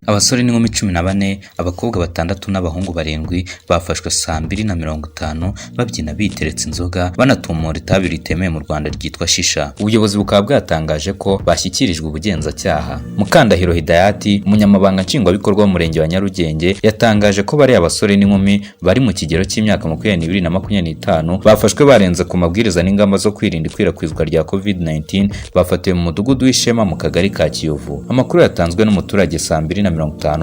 Abasore n'inkumi 14, abakobwa batandatu n'abahungu barindwi bafashwe saa 2:50 babyina biteretse inzoga, banatumura itabi ritemewe mu Rwanda ryitwa shisha. Ubuyobozi bukaba bwatangaje ko bashyikirijwe ubugenzacyaha. Mukandahiro Hidayati, umunyamabanga nshingwabikorwa w'umurenge wa Nyarugenge, yatangaje ko bariya basore n'inkumi bari mu kigero cy'imyaka 22 na 25 bafashwe barenze ku mabwiriza n'ingamba zo kwirinda ikwirakwizwa rya COVID-19, bafatiwe mu mudugudu w'Ishema mu kagari ka Kiyovu. Amakuru yatanzwe n'umuturage saa 2:50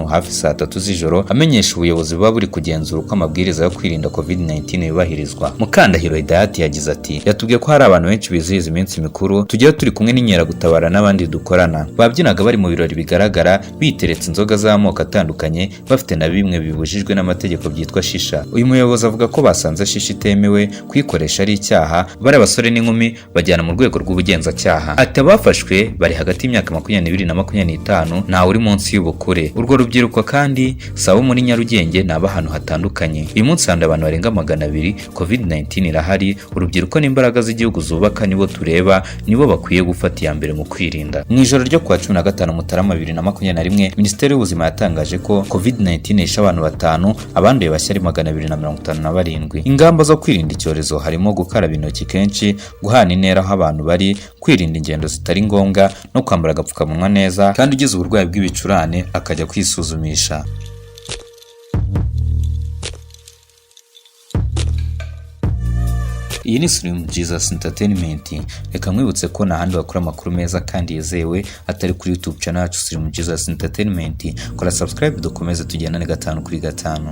hafi saa 3 z'ijoro amenyesha ubuyobozi buba buri kugenzura uko amabwiriza yo kwirinda COVID-19 yubahirizwa. Mukandahiro Hidayati yagize ati: "Yatubwiye ko hari abantu benshi bizihiza iminsi mikuru, tujyayo turi kumwe n'inkeragutabara n'abandi dukorana. Babyinaga bari mu birori bigaragara, biteretse inzoga z'amoko atandukanye, bafite na bimwe bibujijwe n'amategeko byitwa shisha." Uyu muyobozi avuga ko basanze shisha itemewe, kuyikoresha ari icyaha, bari abasore n'inkumi bajyana mu rwego rw'ubugenzacyaha. Ati: "Abafashwe bari hagati y'imyaka 22 na 25, ntawe uri munsi y'ubukure. Urwo rubyiruko kandi si abo muri Nyarugenge, ni ab'ahantu hatandukanye. Uyu munsi handuye abantu barenga 200, COVID-19 irahari, urubyiruko n'imbaraga z'igihugu zubaka, nibo tureba, nibo bakwiye gufata iya mbere mu kwirinda." Mu ijoro ryo kuwa 15 Mutarama 2021, Minisiteri y'Ubuzima yatangaje ko COVID-19 yishe abantu batanu, abanduye bashya ari 257. Ingamba zo kwirinda icyorezo harimo gukaraba intoki kenshi, guhana intera aho abantu bari, kwirinda ingendo zitari ngombwa no kwambara agapfukamunwa neza, kandi ugize uburwayi bw'ibicurane akajya kwisuzumisha. Iyi ni Slim Jesus Entertainment. Reka nkwibutse ko nta handi wakura amakuru meza kandi yizewe atari kuri YouTube channel yacu Slim Jesus Entertainment. Kora subscribe dukomeze tugendane gatanu kuri gatanu.